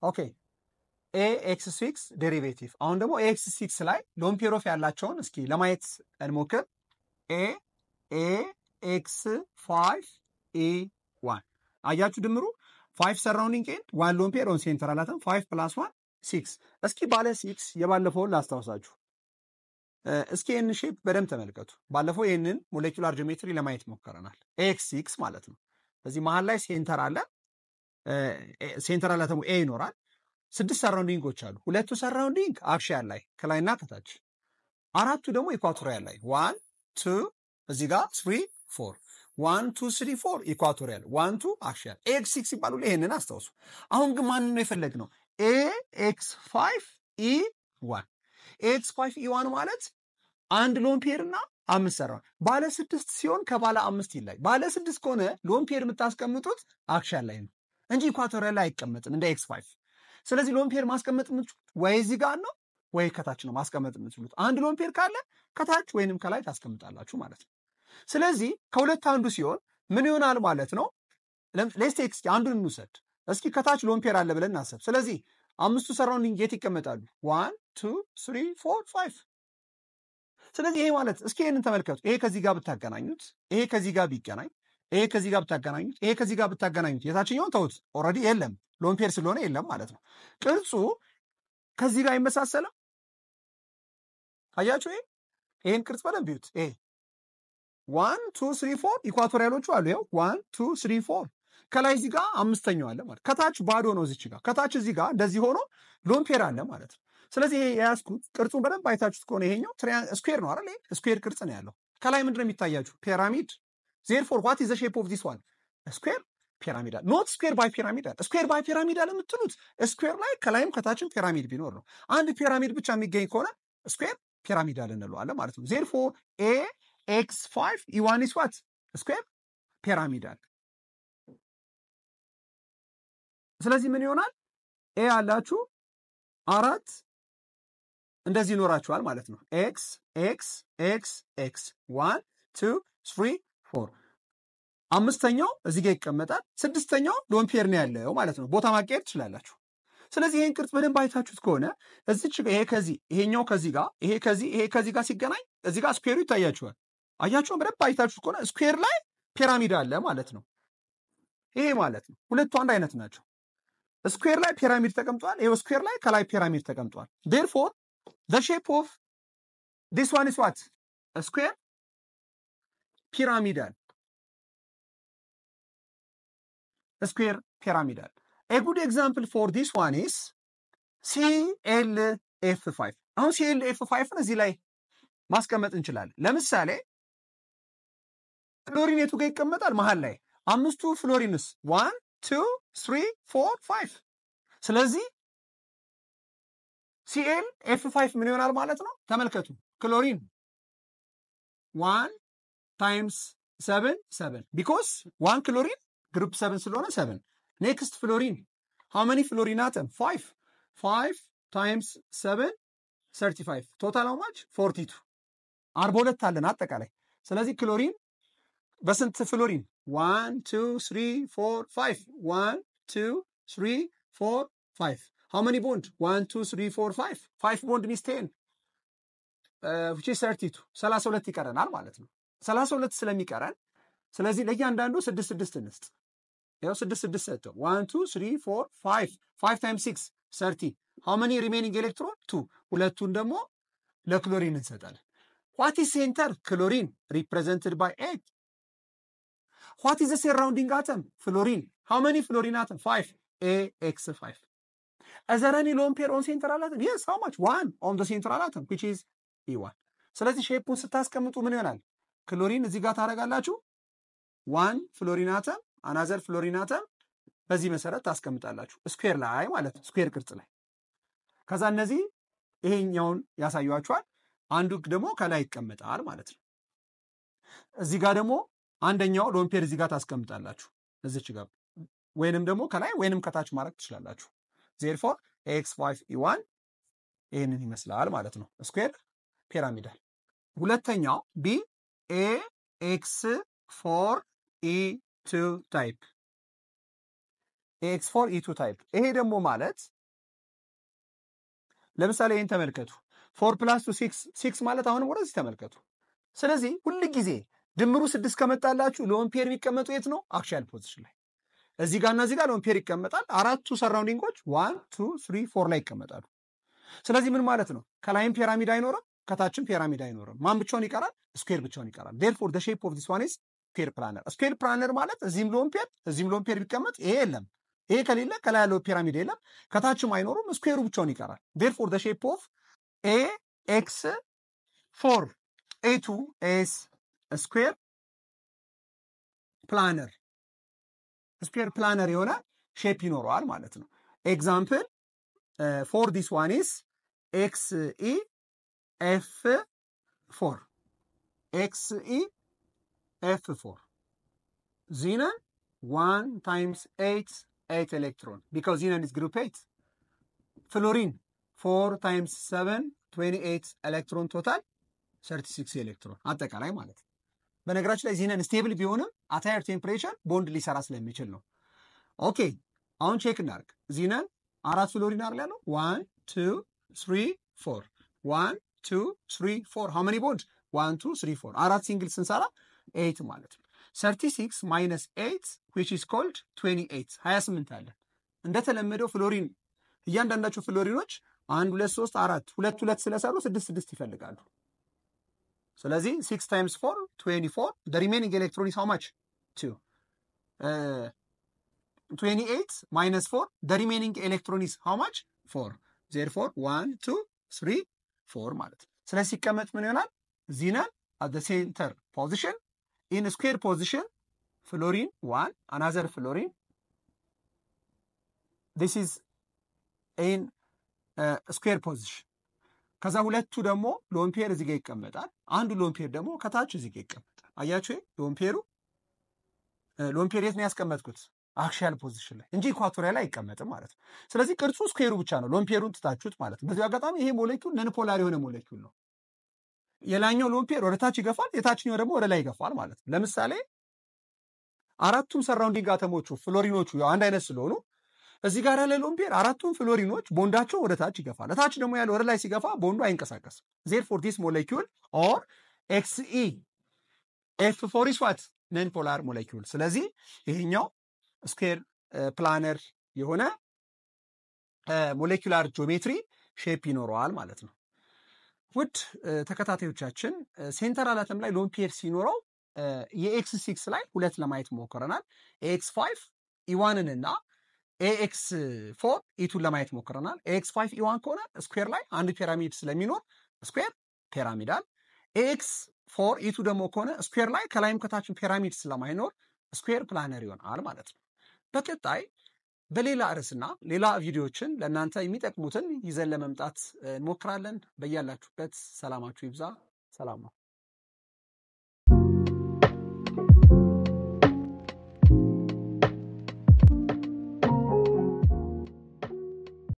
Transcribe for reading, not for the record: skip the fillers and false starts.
Okay, AX 6 derivative። አሁን ደግሞ AX 6 ላይ lone pair of ያላቸውን እስኪ ለማየት እንሞክር። A AX 5 E 1። አያችሁ ድምሩ 5 surrounding and 1 lone pair on central atom፣ 5 plus 1, 6። እስኪ ባለ 6 የባለፈውን ላስታውሳችሁ። እስኪ ይህንን shape በደንብ ተመልከቱ። ባለፈው ይህንን molecular geometry ለማየት ሞክረናል። AX 6 ማለት ነው። በዚህ መሀል ላይ center አለ። Central atom ኡ A ይኖራል። ስድስት surrounding ኦች አሉ። ሁለቱ surrounding axial ላይ ከላይና ከታች፣ አራቱ ደግሞ equatorial ላይ፣ one, two፣ እዚህ ጋር three, four፣ one, two, three, four equatorial፣ one, two axial። AX 6 ሲባሉ ይሄንን አስታውሱ። አሁን ግን ማንን ነው የፈለግነው? AX 5 E 1። AX 5 E 1 ማለት አንድ lone pair እና አምስት surround። ባለ ስድስት ሲሆን ከባለ አምስት ይለያል። ባለ ስድስት ከሆነ lone pair የምታስቀምጡት axial ላይ ነው እንጂ equatorial ላይ አይቀመጥም እንደ AX 5። ስለዚህ lone pair ማስቀመጥ የምትችሉት ወይ እዚህ ጋር ነው ወይ ከታች ነው ማስቀመጥ የምትችሉት። አንድ lone pair ካለ ከታች ወይንም ከላይ ታስቀምጣላችሁ ማለት ነው። ስለዚህ ከሁለት አንዱ ሲሆን ምን ይሆናል ማለት ነው? Let's take እስኪ አንዱን እንውሰድ። እስኪ ከታች lone pair አለ ብለን እናስብ። ስለዚህ አምስቱ surrounding የት ይቀመጣሉ? One, two, three, four, five። ስለዚህ ይሄ ማለት እስኪ ይሄንን ተመልከቱ። ይሄ ከዚህ ጋር ብታገናኙት፣ ይሄ ከዚህ ጋር ቢገናኝ፣ ይሄ ከዚህ ጋር ብታገናኙት፣ ይሄ ከዚህ ጋር ብታገናኙት፣ የታችኛውን ተውት፣ already የለም፣ lone pair ስለሆነ የለም ማለት ነው። ቅርጹ ከዚህ ጋር አይመሳሰልም። አያችሁ? ይሄን ቅርጽ በደንብ እዩት። ይሄ one, two, three, four equatorial ኦቹ አሉ። ይኸው one, two, three, four፣ ከላይ እዚህ ጋር አምስተኛው አለ ማለት፣ ከታች ባዶ ነው። እዚች ጋር ከታች እዚህ ጋር እንደዚህ ሆኖ lone pair አለ ማለት ነው። ስለዚህ ይሄ የያዝኩት ቅርጹን በደንብ አይታችሁት ከሆነ ይሄኛው square ነው አይደል? Square ቅርጽ ነው ያለው። ከላይ ምንድን ነው የሚታያችሁ? Pyramid። Therefore, what is the shape of this one? Square pyramidal, not square bipyramidal። Square bipyramidal የምትሉት square ላይ ከላይም ከታችም pyramid ቢኖር ነው። አንድ pyramid ብቻ የሚገኝ ከሆነ square pyramidal እንለዋለን ማለት ነው። Therefore, AX 5 E 1 is what? Square pyramidal። ስለዚህ ምን ይሆናል? A አላችሁ፣ አራት እንደዚህ ይኖራችኋል ማለት ነው። X X X X, one, two, three, four፣ አምስተኛው እዚህ ጋር ይቀመጣል። ስድስተኛው lone pair ነው ያለው ማለት ነው። ቦታ ማቀየር ትችላላችሁ። ስለዚህ ይሄን ቅርጽ በደንብ አይታችሁት ከሆነ እዚች ይሄ ከዚህ፣ ይሄኛው ከዚህ ጋር፣ ይሄ ከዚህ፣ ይሄ ከዚህ ጋር ሲገናኝ እዚህ ጋር square ኡ ይታያችኋል። አያችሁ? በደንብ አይታችሁት ከሆነ square ላይ pyramid አለ ማለት ነው። ይሄ ማለት ነው። ሁለቱ አንድ አይነት ናቸው። Square ላይ pyramid ተቀምጧል። ይሄው square ላይ ከላይ pyramid ተቀምጧል። Therefore, the shape of this one is what? Square pyramidal, square pyramidal. A good example for this one is ClF5። አሁን ClF5 ን እዚህ ላይ ማስቀመጥ እንችላለን። ለምሳሌ ፍሎሪን የቱ ጋር ይቀመጣል? መሀል ላይ። አምስቱ fluorines one, two, three, four, five። ስለዚህ ClF5 ምን ይሆናል ማለት ነው? ተመልከቱ። Chlorine one times seven, seven, because one chlorine group seven ስለሆነ seven። Next, fluorine. How many fluorine atom? Five. Five times seven, 35. Total how much? 42። 42 አለን አጠቃላይ። ስለዚህ ክሎሪን በስንት fluorine? One, two, three, four, five. One, two, three, four, five. How many bond? One, two, three, four, five. Five bond means 10, which is 32። 32 ይቀረናል ማለት ነው። 32 ስለሚቀረን ስለዚህ ለእያንዳንዱ ስድስት ስድስት እንስጥ። ያው ስድስት ስድስት ሰጥተው one, two, three, four, five, five times six, 30. How many remaining electron? Two። ሁለቱን ደግሞ ለክሎሪን እንሰጣለን። What is center? Chlorine, represented by eight. What is surrounding atom? Fluorine. How many fluorine atom? Five. AX 5. Is there any lone pair on central atom? Yes. How much? One on the central atom, which is E1. ስለዚህ shape ኡን ስታስቀምጡ ምን ይሆናል? ክሎሪን እዚህ ጋር ታደርጋላችሁ። One fluorine atom, another fluorine atom በዚህ መሰረት ታስቀምጣላችሁ። Square ላይ ማለት ነው፣ square ቅርጽ ላይ። ከዛ እነዚህ ይሄኛውን ያሳዩአችኋል። አንዱ ደግሞ ከላይ ይቀመጣል ማለት ነው። እዚህ ጋር ደግሞ አንደኛው lone pair እዚህ ጋር ታስቀምጣላችሁ፣ እዚች ጋር ወይንም ደግሞ ከላይ ወይንም ከታች ማድረግ ትችላላችሁ። Therefore, AX 5 E 1 ይህንን ይመስላል ማለት ነው። Square pyramidal። ሁለተኛው B, AX 4 E 2 type። AX 4 E 2 type። ይሄ ደግሞ ማለት ለምሳሌ ይህን ተመልከቱ። 4 plus 2 6፣ 6 ማለት አሁንም ወደዚህ ተመልከቱ። ስለዚህ ሁል ጊዜ ድምሩ 6 ከመጣላችሁ lone pair የሚቀመጡ የት ነው? Axial position ላይ። እዚህ ጋር እና እዚህ ጋር lone pair ይቀመጣል። አራቱ surrounding ኦች 1 2 3 4 ላይ ይቀመጣሉ። ስለዚህ ምን ማለት ነው? ከላይም pyramid አይኖርም፣ ከታችም pyramid አይኖርም። ማን ብቻውን ይቀራል? Square ብቻውን ይቀራል። Therefore, the shape of this one is square planar። Square planar ማለት እዚህም lone pair እዚህም lone pair ቢቀመጥ ይሄ የለም። ይሄ ከሌለ ከላይ ያለው pyramid የለም፣ ከታችም አይኖርም፣ square ኡ ብቻውን ይቀራል። Therefore, the shape of AX 4 A 2 is square planar፣ square planar የሆነ shape ይኖረዋል ማለት ነው። Example for this one is XeF 4፣ XeF 4። Xenon 1 times 8, 8 electron, because xenon is group 8። Fluorine 4 times 7, 28 electron፣ total 36 ኤሌክትሮን አጠቃላይ ማለት ነው። በነገራችን ላይ xenon stable ቢሆንም at higher temperature bond ሊሰራ ስለሚችል ነው። Okay, አሁን check እናርግ። Xenon አራት ፍሎሪን አይደል ያለው? 1 2 3 4፣ 1 2 3 4። How many bond? 1 2 3 4። አራት single ስንሰራ 8 ማለት ነው። 36 minus 8, which is called 28፣ 28 አለን። እንደተለመደው ፍሎሪን እያንዳንዳቸው ፍሎሪኖች አንድ፣ ሁለት፣ ሶስት፣ አራት፣ ሁለት ሁለት ስለሰሩ ስድስት ስድስት ይፈልጋሉ። ስለዚህ 6 times 4, 24። The remaining electron is how much? 2። 28 minus 4, the remaining electron is how much? 4። Therefore 1 2 3 4 ማለት ነው። ስለዚህ ሲቀመጥ ምን ይሆናል? Xenon at the center position, in square position fluorine 1, another fluorine. This is in square position። ከዛ ሁለቱ ደግሞ lone pair እዚህ ጋር ይቀመጣል። አንዱ lone pair ደግሞ ከታች እዚህ ጋር ይቀመጣል። አያችሁ፣ lone pair ኡ lone pair የት ነው ያስቀመጥኩት? Axial position ላይ እንጂ equatorial ላይ አይቀመጥም ማለት ነው። ስለዚህ ቅርጹ square ኡ ብቻ ነው፣ lone pair ኡን ትታችሁት ማለት ነው። በዚሁ አጋጣሚ ይሄ molecule nonpolar የሆነ ሞሌኪውል ነው። የላይኛው lone pair ወደ ታች ይገፋል፣ የታችኛው ደግሞ ወደ ላይ ይገፋል ማለት ነው። ለምሳሌ አራቱም surrounding አተሞቹ ፍሎሪኖቹ ያው አንድ አይነት ስለሆኑ እዚህ ጋር ያለ lone pair አራቱም fluorine ኖች bond ኣቸው ወደ ታች ይገፋል። እታች ደግሞ ያለ ወደ ላይ ሲገፋ ቦንዱ አይንቀሳቀስም። Therefore, this molecule or XeF 4 is what? Nonpolar molecule። ስለዚህ ይሄኛው square planar የሆነ molecular geometry shape ይኖረዋል ማለት ነው። ውድ ተከታታዮቻችን፣ central atom ላይ lone pair ሲኖረው የ AX 6 ላይ ሁለት ለማየት ሞክረናል። AX 5 E 1 ን እና AX 4 E 2 ን ለማየት ሞክረናል። AX 5 E 1 ከሆነ square ላይ አንድ pyramid ስለሚኖር square pyramidal። AX 4 E 2 ደግሞ ከሆነ square ላይ ከላይም ከታችን pyramid ስለማይኖር square planar ይሆናል ማለት ነው። በቀጣይ በሌላ ርዕስና ሌላ ቪዲዮዎችን ለእናንተ የሚጠቅሙትን ይዘን ለመምጣት እንሞክራለን። በያላችሁበት ሰላማችሁ ይብዛ። ሰላም ነው።